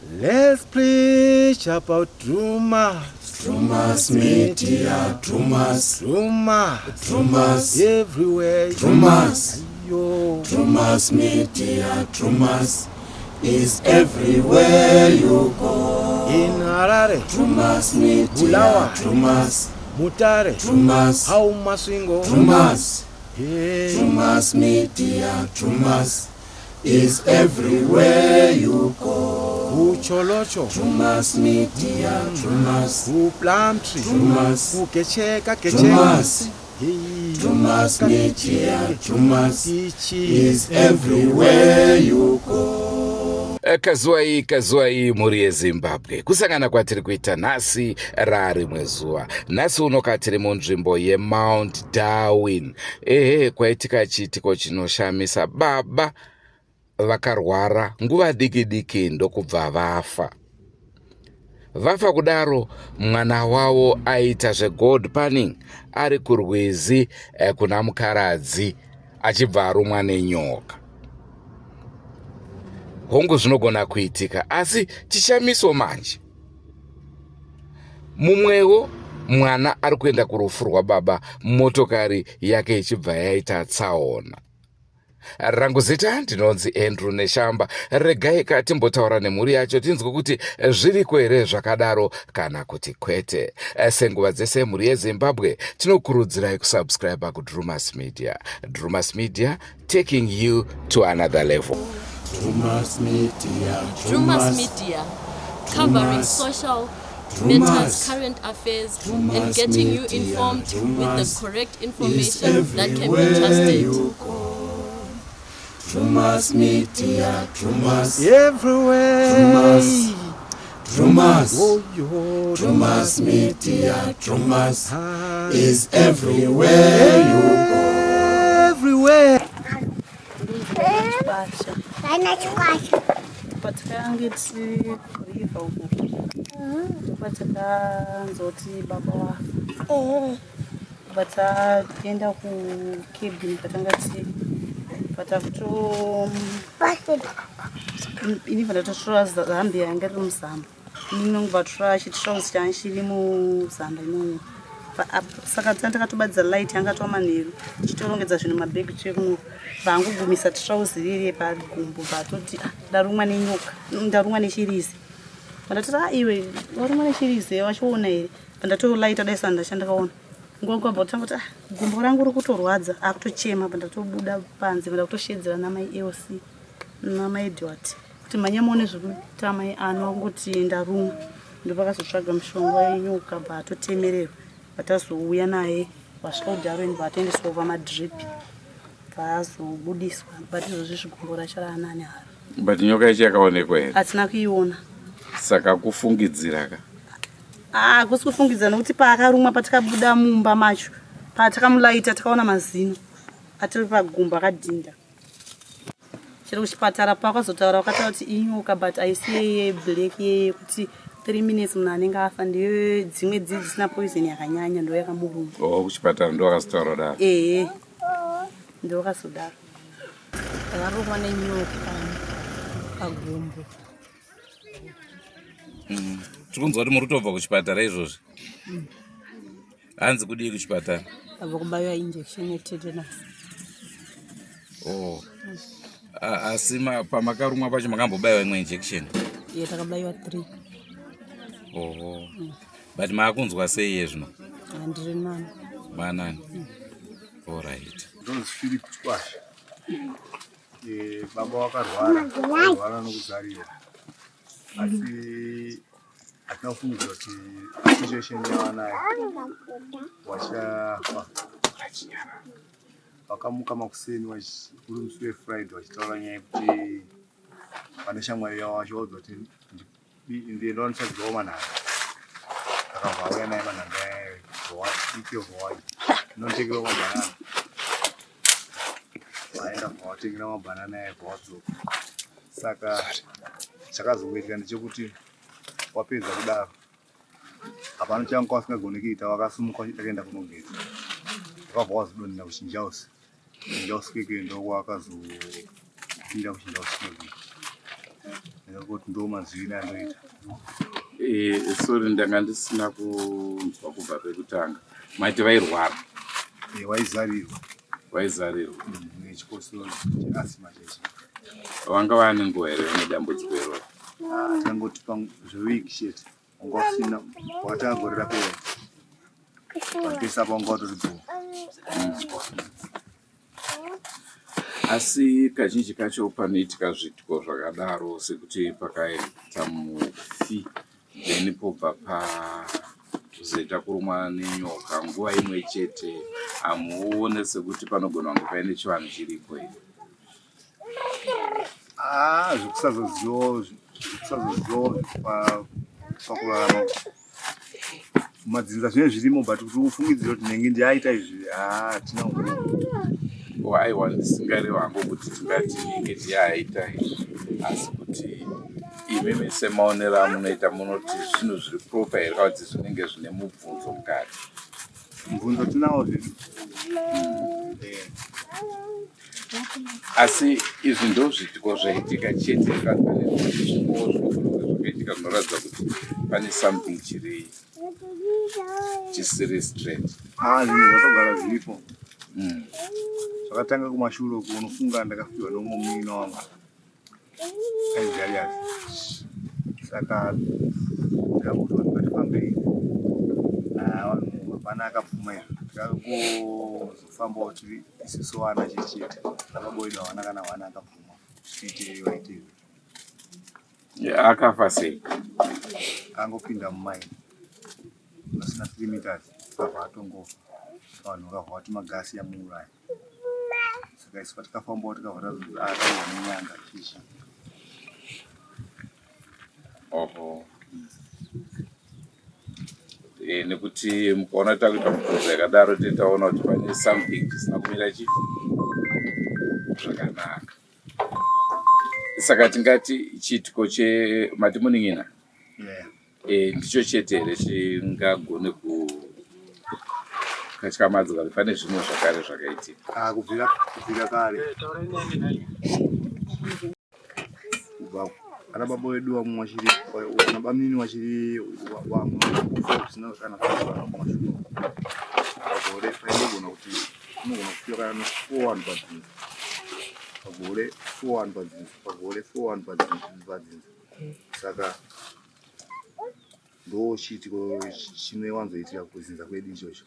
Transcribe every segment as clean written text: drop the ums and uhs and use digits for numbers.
Let's preach about Drewmas. Drewmas Media, Drewmas, Drewmas. Drewmas, Everywhere. Drewmas, Yo. Drewmas Media, Drewmas is everywhere you go. In Harare, Drewmas Media, Bulawayo. Drewmas, Mutare, Drewmas, how Masvingo. Drewmas, Hey. Drewmas Media, Drewmas is everywhere you go. Kucholocho, Drewmas Media, Drewmas, kuPlumtree, Drewmas, kugecheka gecheka. Drewmas, Hey. Drewmas Media, Drewmas Tichi. is everywhere you go. Kazuwai kazuwai mhuri yeZimbabwe, kusangana kwatiri kuita nhasi rarimwe zuva. Nhasi unoka tiri munzvimbo yeMount Darwin. Ehe, kwaitika chiitiko chinoshamisa. Baba vakarwara nguva diki diki ndokubva vafa. Vafa kudaro, mwana wavo aita zvegold panning ari kurwizi kuna Mukaradzi, achibva arumwa nenyoka. Hongu, zvinogona kuitika, asi chishamiso manje, mumwewo mwana ari kuenda kurufu rwababa, motokari yake ichibva yaita tsaona. Rangu zita ndinonzi Andrew Neshamba. Regai ka timbotaura nemhuri yacho, tinzwe kuti zviriko here zvakadaro kana kuti kwete. Senguva dzese, mhuri yeZimbabwe, tinokurudzirai kusubscribe kuDrumas Media. Drumas Media, taking you to another level. Drewmas Media, Drewmas Media, covering Drewmas. Social Drewmas. Matters, current affairs, and Drewmas getting you Media, informed with the Drewmas correct is information that can be everywhere trusted. you go. Drewmas Media, Drewmas, Everywhere. Drewmas. Drewmas, Oh, yo. Drewmas Media, Drewmas Ah. is everywhere you go. Everywhere. Chikwasha. Vana Chikwasha. Patikange tiri kuriver uko, patakanzoti baba wafa, pataenda kucabin patanga tiri, patakuto ini vandatotora zambia yanga iri muzamba, inongobva tora chitrausi changa chiri muzamba imomo. Saka tandakatobatidza light, yanga tova manheru, tichitorongedza zvinhu mabhegi chekuno, vangogumisa trauzi riri pagumbo, vatoti, "Ah, ndarumwa nenyoka, ndarumwa nechirizi." Vandatoti, "A iwe, warumwa nechirizi, wachiona here?" Pandatolaita dai sanda chandakaona ngongobva kutanga kuti, "Ah, gumbo rangu riri kutorwadza," akutochema. Pandatobuda panze, pandakutoshedzera namai Elc namai Edward kuti mhanya muone zvekuita mai ano angoti ndarumwa. Ndopakazotsvaga mushonga wenyoka, bva atotemererwa, vatazouya naye vasvika kuDarwin, vatoendeswa pamadrip, vaazobudiswa, but izvozvi zvigumbo racho raanani haro. But nyoka yacho yakaonekwa here? Hatina kuiona. Saka kufungidzira ka? Ah, kusi kufungidzira, nokuti paakarumwa, patakabuda mumba macho, patakamulaita, takaona mazino atori pagumbo akadhinda. Chero kuchipatara pakazotaura, vakataura kuti inyoka, but aisi yeye black yeye kuti 3 minutes munhu anenge afa. Ndiyo dzimwe dzii dzisina poison yakanyanya, ndo yakamuruma. O, kuchipatara ndo vakazotaura daro? Ehe, ndo vakazodaro. Ndakarumwa nenyoka pagumbo. Tiri kunzwa kuti muri kutobva kuchipatara izvozvi. Hanzi kudii kuchipatara? Abva kubayiwa injection yetetanus. Oh. Asi pamakarumwa pacho makambobayiwa imwe injection? Iye, takabayiwa three. Oho, but maakunzwa sei iye zvino? Handiri nani. Manani, alright. Ndonzi Philip Chikwasha. Baba wakarwara, varwara nokuzariwa, asi hatina kufungidzira kuti situation yavanayo wachafa. Vakamuka makuseni uri musi weFriday, vachitaura nyaya yekuti pane shamwari yavo, vachivaudza kuti ndienda vanotsvagirawo manhanga. Akabva auya naye manhanga ike vhawai inotengerawo mabhanana. Vaenda vavatengera mabhanana aya, vawadzoka. Saka chakazongoitika ndechekuti wapedza kudaro, hapana changa wasingagoni kuita. Wakasimuka akaenda kunogeza, wakabva wazodonhera kuchinjausi. Kuchinjausi kweke ndokwakazopinda kuchinjausi kweke. Ndingangoti ndo maziviro andoita. Eh, sorry ndanga ndisina kunzwa kubva pekutanga. Maiti vairwara. Eh, waizarirwa. Vaizarirwa. Nechikosoro cheasima chechi. Vanga vane nguva here vane dambudziko iroro? Ah, tingangoti zvewiki chete. Wanga usina wakatanga gore rapera. Pagesi apa wanga watori bhoo. Asi kazhinji kacho panoitika zviitiko zvakadaro sekuti pakaita mufi then pobva pazoita kurumwa nenyoka nguva imwe chete hamuone sekuti panogona kunge paine chivanhu chiripo here? Ah, zvekusazozivawo zvekusazozivawo pakurarama madzinza zvine zvirimo but kuti ufungidzire kuti nenge ndiaita izvi haa hatina oh, aiwa ndisingarevo hangu kuti tingati nenge ndiaita izvi asi kuti imimi semaonero amunoita munoti zvinhu zviri proper here kana kuti zvinenge zvine mubvunzo mukati mubvunzo tinawo zvedu eh. Asi izvi ndozviitiko zvaitika chete kana pane zvimwewo zvinogona kunge zvakaitika zvinoratidza kuti pane something chiri chisiri straight. Ah, zvinhu zvatogara zviripo. Zvakatanga kumashure uko unofunga ndakafiwa neumwe munin'ina wangu. Aizarias. Saka ndakangoti vanhu ngatifambei. Ah, vanhu hapana akabvuma izvo. Tikangozofambawo tiri isusu vana chete. Nababa wedu havana kana vana akabvuma. Tiite vaite izvo. Akafa sei? Akangopinda mumaini pasina 3 meters akabva atongofa. Vanhu vakabva vati magasi amuuraya. Saka isu patikafambawo tikabva tazonzi akarohwa nenyanga chichi. Oho. E, nekuti mukaona takuita mubvunzo yakadaro tetaona kuti pane something chisina kumira chi zvakanaka. Saka tingati chiitiko chemati munin'ina Yeah. E, ndicho chete here chingagone kukatyamadza kana pane zvimwe zvakare zvakaitika? Ah, kubvira kubvira kare. Kubva ana baba wedu vamwe vachiri ana bamunini vachiri vamwe vakufa kusina kana kufa kumashure. Pagore painogona kuti unogona kufiwa kana four one padzinza. Pagore four one padzinza. Pagore four one padzinza. Saka ndo chiitiko chinowanzoitika kudzinza kwedu ichocho.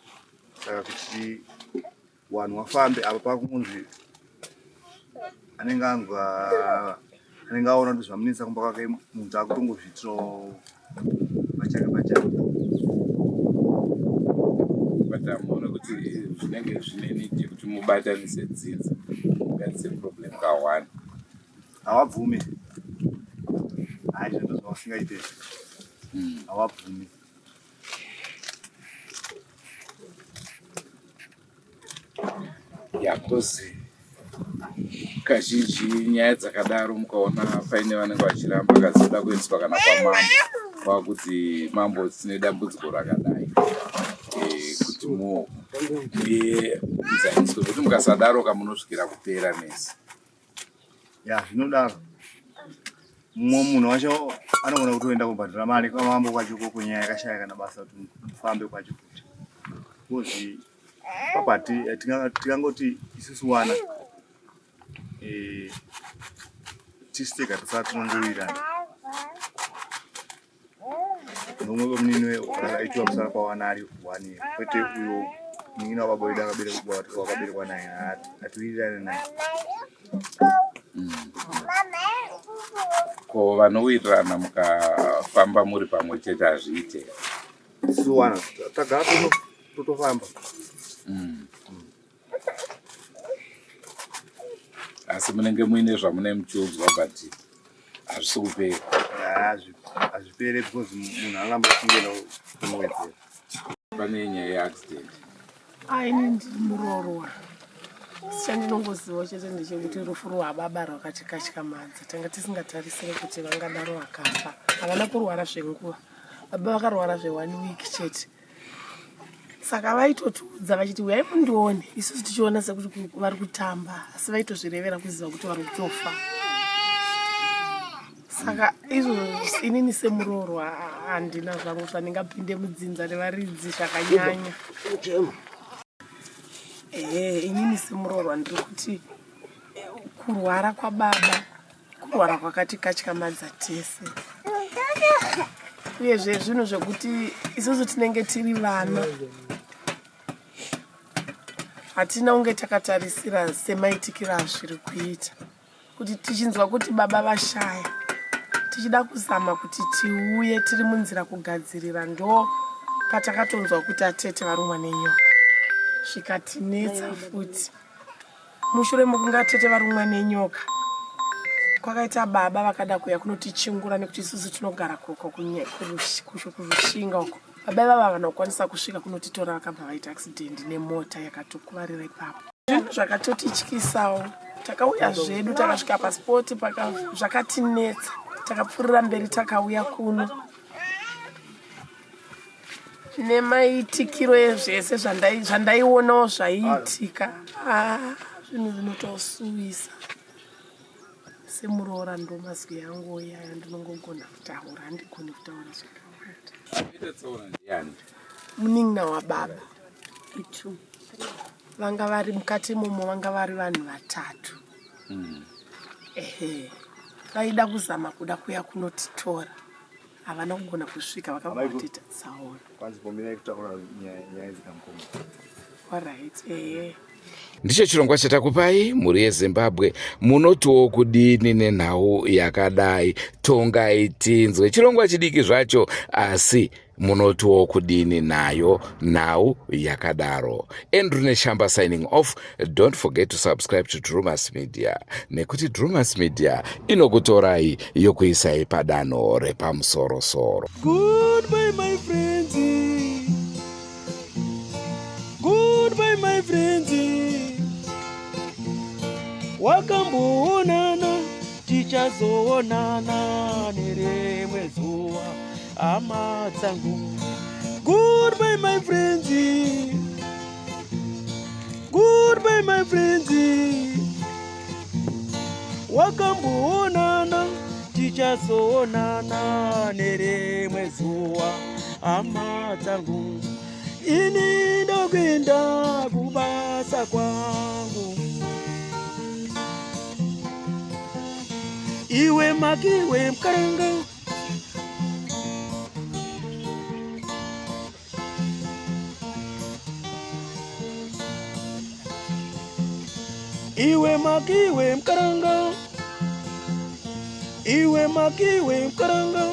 Saka kuti vanhu vafambe apa pakunzi anenge anzwa anenge aona kuti zvamunetsa kumba kwake munhu akutongozviitirawo pachake pachake. But amuone kuti zvinenge zvine need yekuti mubatanise dzinza. That's a problem ka one. Hawabvumi. Hayi zvinhu zvavasingaite. Hawabvumi. Yeah, because kazhinji nyaya dzakadaro mukaona paine vanenge vachiramba kazoda kuendeswa kana kwamambo kwakuti mambo tine dambudziko rakadai e, kuti muenzaniswe kuti mukasadaro kamunosvikira kupera mese. Ya zvinodaro. Mumwe munhu wacho anogona kutoenda kubhadhara mari kwamambo kwacho ikoko nyaya yakashaya kana basa kuti mufambe kwacho futi. Because papati tikangoti isusu wana eh, tisu tega tisati tinongowirirana. Nomwe wemunini aitiwa musara pawana ari one year kwete uyo munin'ina wababa wedu wakaberekwa naye hatiwirirane naye. Ko vanowirirana mukafamba muri pamwe chete hazviite? Isusu wana tagara totofamba. Asi munenge muine zvamune muchiudzwa but hazvisi kupera. Hazvipere because munhu anoramba achingoenda kunowedzera. Pane nyaya yeaccident. Aini ndiri muroorwa. Chandinongoziva chete ndechekuti rufu rwababa rwakatikatyamadza. Tanga tisingatarisire kuti vangadaro vakafa. Havana kurwara zvenguva. Baba vakarwara zve 1 week chete. Saka vaitotiudza vachiti uyai mundione, isusu tichiona sekuti vari kutamba, asi vaitozvirevera kuziva kuti vari kutofa. Saka izvozvo inini semuroorwa handina zvangu zvandingapinde mudzinza revaridzi zvakanyanya. Ehe, inini semuroorwa ndiri kuti kurwara kwababa kurwara kwakatikatyamadza tese, uyezve zvinhu zvekuti isusu tinenge tiri vana hatina kunge takatarisira semaitikiro azviri kuita. Kuti tichinzwa kuti baba vashaya, tichida kuzama kuti tiuye, tiri munzira kugadzirira, ndo patakatonzwa kuti atete varumwa nenyoka, zvikatinetsa futi. Mushure mokunge atete varumwa nenyoka, kwakaita baba vakada kuuya kunotichingura, nekuti isusu tinogara koko kuRushinga uko. Baba ivava havana kukwanisa kusvika kunotitora, vakabva vaita accident nemota yakatokuvarira ipapo. Zvinhu zvakatotityisawo. Takauya zvedu, takasvika pasipoti, zvakatinetsa, takapfuurira mberi, takauya kuno nemaitikiro ezvese zvandaionawo zvaiitika. Zvinhu zvinotosuwisa. Semuroora ndo mazwi angu iyaya ndinongogona kutaura, handigoni kutaura zvakawanda. Munin'ina wababa Itu. Vanga vari mukati imomo, vanga vari vanhu vatatu. Ehe, vaida kuzama kuda kuya kunotitora, havana kugona kusvika, vakabva vatiita tsaona. Kwanzi pomirai kutaura nyaya dzikamukoma. Alright, ehe. Ndicho chirongwa chatakupai mhuri yeZimbabwe. Munotiwo kudini nenhau yakadai? Tongai tinzwe. Chirongwa chidiki zvacho, asi munotiwo kudini nayo nhau yakadaro? Andrew Neshamba signing off. Don't forget to subscribe to Drumas Media, nekuti Drumas Media inokutorai yokuisai padanho repamusorosoro. Goodbye my friends. Goodbye my friends. Wakamboonana, tichazoonana nerimwe zuva, hama dzangu. Goodbye my friends. Goodbye my friends. Wakamboonana, tichazoonana nerimwe zuva, hama dzangu. Ini ndokuenda kubasa kwangu. Iwe makiwe mkaranga. Iwe makiwe mkaranga. Iwe makiwe mkaranga.